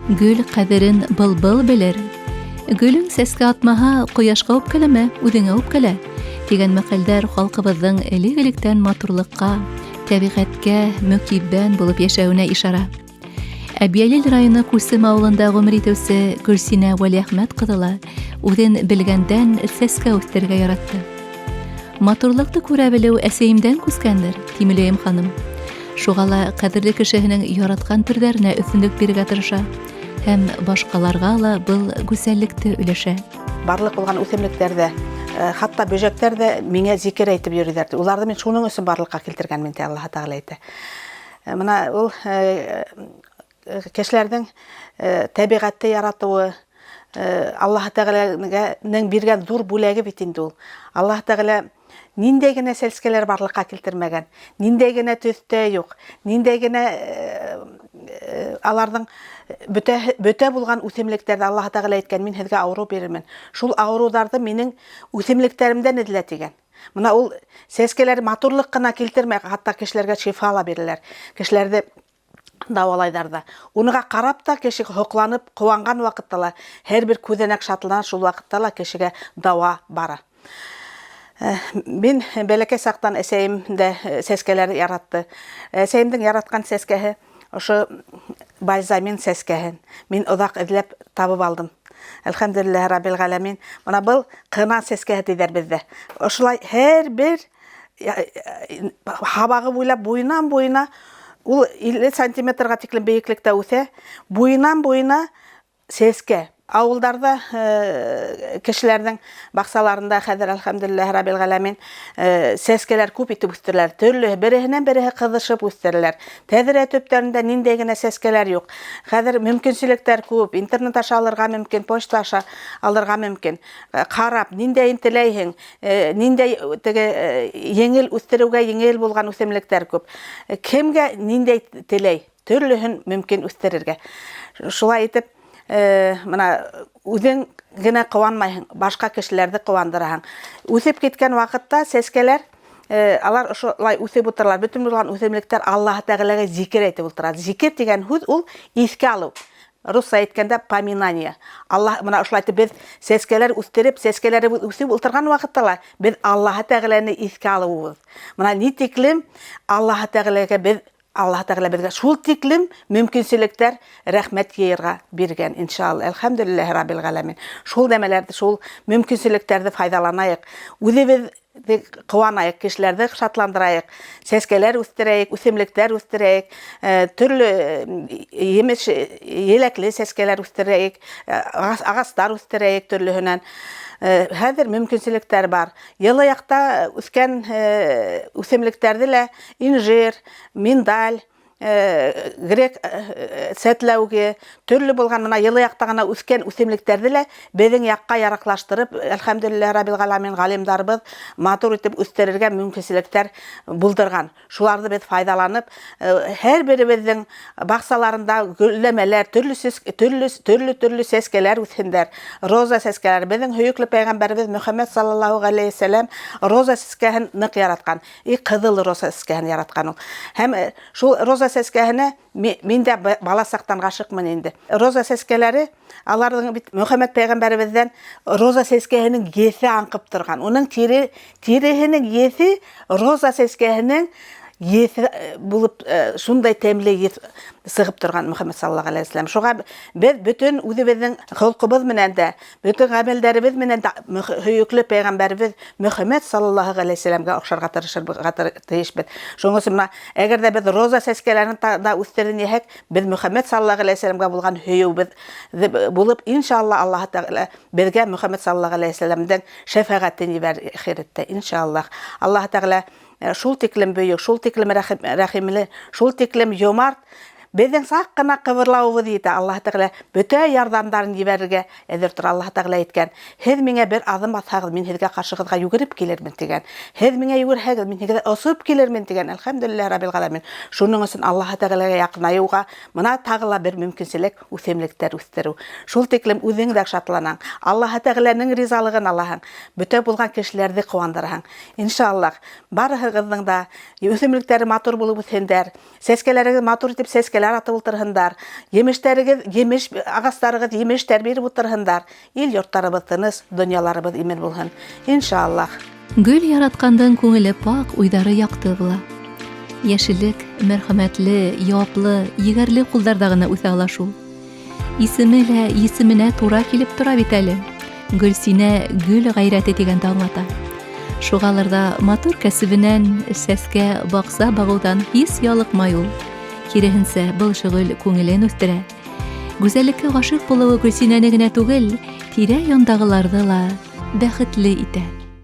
Гөл ҡәҙерен былбыл белер. Гөлөң сәскә атмаһа, ҡояшҡа үпкәләмә, үҙеңә үпкәлә, тигән мәҡәлдәр халҡыбыҙҙың элек-электән матурлыҡҡа, тәбиғәткә мөкиббән булып йәшәүенә ишара. Әбйәлил районы Күсем ауылында ғүмер итеүсе Гөлсинә Вәлиәхмәт ҡыҙы ла үҙен белгәндән сәскә үҫтерергә яратты. Матурлыҡты күрә белеү әсәйемдән күскәндер, ти Мөләйем ханым. Шуға ла ҡәҙерле кешеһенең яратҡан төрҙәренә өҫтөнлөк бирергә тырыша һәм башҡаларға ла был гүзәллекте өләшә. Барлыҡ булған үҫемлектәр ҙә, хатта бөжәктәр ҙә миңә зикер әйтеп йөрөйҙәр. Уларҙы мин шуның өсөн барлыҡҡа килтергәнмен, ти Аллаһы Тәғәлә әйтә. Мына ул кешеләрҙең тәбиғәтте яратыуы, Аллаһы Тәғәләнең биргән ҙур бүләге бит инде ул. Аллаһы Тәғәлә ниндәй генә сәскәләр барлыҡҡа килтермәгән, ниндәй генә төҫтә юҡ, ниндәй генә аларҙың бөтә, бөтә булған үҫемлектәрҙе Аллаһы Тәғәлә әйткән, мин һеҙгә ауырыу бирермен. Шул ауырыуҙарҙы минең үҫемлектәремдән эҙлә тигән. Мына ул сәскәләр матурлыҡ ҡына килтермәй, хатта кешеләргә шифа ла бирәләр. Кешеләрҙе дауалайҙар ҙа. Уныға ҡарап та кеше һоҡланып, ҡыуанған ваҡытта ла һәр бер күҙәнәк шатлана, шул ваҡытта ла кешегә дауа бара. Мин бәләкәй саҡтан әсәйем дә сәскәләр яратты. Әсәйемдең яратҡан сәскәһе ошо бальзамин сәскәһен мин оҙаҡ эҙләп табып алдым. Әлхәмдүлилләһ раббил ғәләмин. Мына был ҡына сәскәһе тиҙәр беҙҙә. Ошолай һәр бер һабағы буйлап буйынан буйына ул 50 сантиметрға тиклем бейеклектә үҫә, буйынан буйына сәскә. Ауылдарҙа кешеләрҙең баҡсаларында хәҙер әлхәмдүлилләһ раббил ғәләмин сәскәләр күп итеп үҫтерәләр. Төрлө береһенән береһе ҡыҙышып үҫтерәләр. Тәҙрә төптәрендә ниндәй генә сәскәләр юҡ. Хәҙер мөмкинселектәр күп. Интернет аша алырға мөмкин, почта аша алырға мөмкин. Ҡарап, ниндәйен теләйһең, ниндәй теге еңел үҫтереүгә еңел булған үҫемлектәр күп. Кемгә ниндәй теләй, төрлөһөн мөмкин үҫтерергә. Шулай итеп, мына үҙең генә ҡыуанмайһың, башҡа кешеләрҙе ҡыуандыраһың. Үҫеп киткән ваҡытта сәскәләр, алар ошолай үҫеп ултыралар. Бөтөн булған үҫемлектәр Аллаһы Тәғәләгә зикер әйтеп ултыра. Зикер тигән һүҙ ул иҫкә алыу. Русса әйткәндә поминание. Аллаһ мына ошолай итеп беҙ сәскәләр үҫтереп, сәскәләребеҙ үҫеп ултырған ваҡытта ла беҙ Аллаһы Тәғәләне иҫкә алыуыбыҙ. Мына ни тиклем Аллаһы Тәғәләгә беҙ Аллаһ Тәғәлә беҙгә шул тиклем мөмкинселектәр рәхмәт йыйырға биргән, иншалла. Әлхәмдүлилләһи раббил ғәләмин. Шул нәмәләрҙе, шул мөмкинселектәрҙе файҙаланайыҡ. Үҙебеҙ ҡыуанайыҡ, кешеләрҙе шатландырайыҡ, сәскәләр үҫтерәйек, үҫемлектәр үҫтерәйек, төрлө емеш, еләкле сәскәләр үҫтерәйек, ағастар үҫтерәйек төрлөһөнән. Хәҙер мөмкинселектәр бар. Йылы яҡта үҫкән үҫемлектәрҙе лә инжир, миндаль, грек сәтләүге, төрлө булған мына йылы яҡта ғына үҫкән үҫемлектәрҙе лә беҙҙең яҡҡа яраҡлаштырып, әлхәмдүлилләһ раббил ғәләмин, ғалимдарыбыҙ матур итеп үҫтерергә мөмкинселектәр булдырған. Шуларҙы беҙ файҙаланып, һәр беребеҙҙең баҡсаларында гөлләмәләр, төрлө төрлө төрлө төрлө сәскәләр үҫһендәр. Роза сәскәләре. Беҙҙең һөйөклө пәйғәмбәребеҙ Мөхәммәд саллаллаһу ғәләйһи сәләм роза сәскәһен ныҡ яратҡан. И ҡыҙыл роза сәскәһен яратҡан ул. Һәм шул роза сәскәһенә мин дә бала саҡтан ғашиҡмын инде. Роза сәскәләре, аларҙың бит Мөхәммәд пәйғәмбәребеҙҙән роза сәскәһенең еҫе аңҡып торған. Уның тире, тиреһенең еҫе роза сәскәһенең еҫе булып, шундай тәмле еҫ сығып торған Мөхәммәд саллаллаһу алейһи вәсәләм. Шуға беҙ бөтөн үҙебеҙҙең холҡобоҙ менән дә, бөтөн ғәмәлдәребеҙ менән дә һөйөклө пәйғәмбәребеҙ Мөхәммәд саллаллаһу алейһи вәсәләмгә оҡшарға тырышырға тейешбеҙ. Шуның өсөн мына әгәр ҙә беҙ роза сәскәләрен да үҫтерҙе тиһәк, беҙ Мөхәммәд саллаллаһу алейһи вәсәләмгә булған һөйөүбеҙ булып, иншалла Аллаһы Тәғәлә беҙгә Мөхәммәд саллаллаһу алейһи вәсәләмдең шәфәғәтен ебәрер әхирәттә, иншаллаһ. Аллаһы Тәғәлә шул тиклем бөйөк, шул тиклем рәхимле, шул тиклем йомарт. Беҙҙең саҡ ҡына ҡыбырлауыбыҙ етә. Аллаһы Тәғәлә бөтә ярҙамдарын ебәрергә әҙер тора. Аллаһы Тәғәлә әйткән: "Һеҙ миңә бер аҙым аҫһағыҙ, мин һеҙгә ҡаршығыҙға йүгереп килермен", тигән. "Һеҙ миңә йүгерһәгеҙ, мин һеҙгә осоп килермен", тигән. Әлхәмдүлилләһ раббил ғәләмин. Шуның өсөн Аллаһы Тәғәләгә яҡынайыуға мына тағы ла бер мөмкинселек үҫемлектәр үҫтереү. Шул тиклем үҙең дә шатланаң. Аллаһы Тәғәләнең ризалығын алаһың. Бөтә булған кешеләрҙе ҡыуандыраһың. Иншаллаһ, барыһығыҙҙың да үҫемлектәре матур булып үҫһендәр. Сәскәләрегеҙ матур итеп сәскәләр Сәскәләр атып ултырһындар. Емештәрегеҙ, емеш ағастарығыҙ емештәр биреп ултырһындар. Ил йорттарыбыҙ тыныс, донъяларыбыҙ имен булһын. Иншаллаһ. Гөл яратҡандың күңеле пак, уйҙары яҡты була. Йәшеллек мәрхәмәтле, яуаплы, егәрле ҡулдарҙа ғына үҫә ала шул. Исеме лә есеменә тура килеп тора бит әле. Гөлсинә гөл ғәйрәте тигәнде аңлата. Шуғалыр ҙа матур кәсебенән, сәскә, баҡса бағыуҙан һис ялыҡмай ул. Киреһенсә, был шөғөл күңелен үҫтерә. Гүзәллеккә ғашиҡ булыуы Гөлсинәне генә түгел, тирә-яндағыларҙы ла бәхетле итә.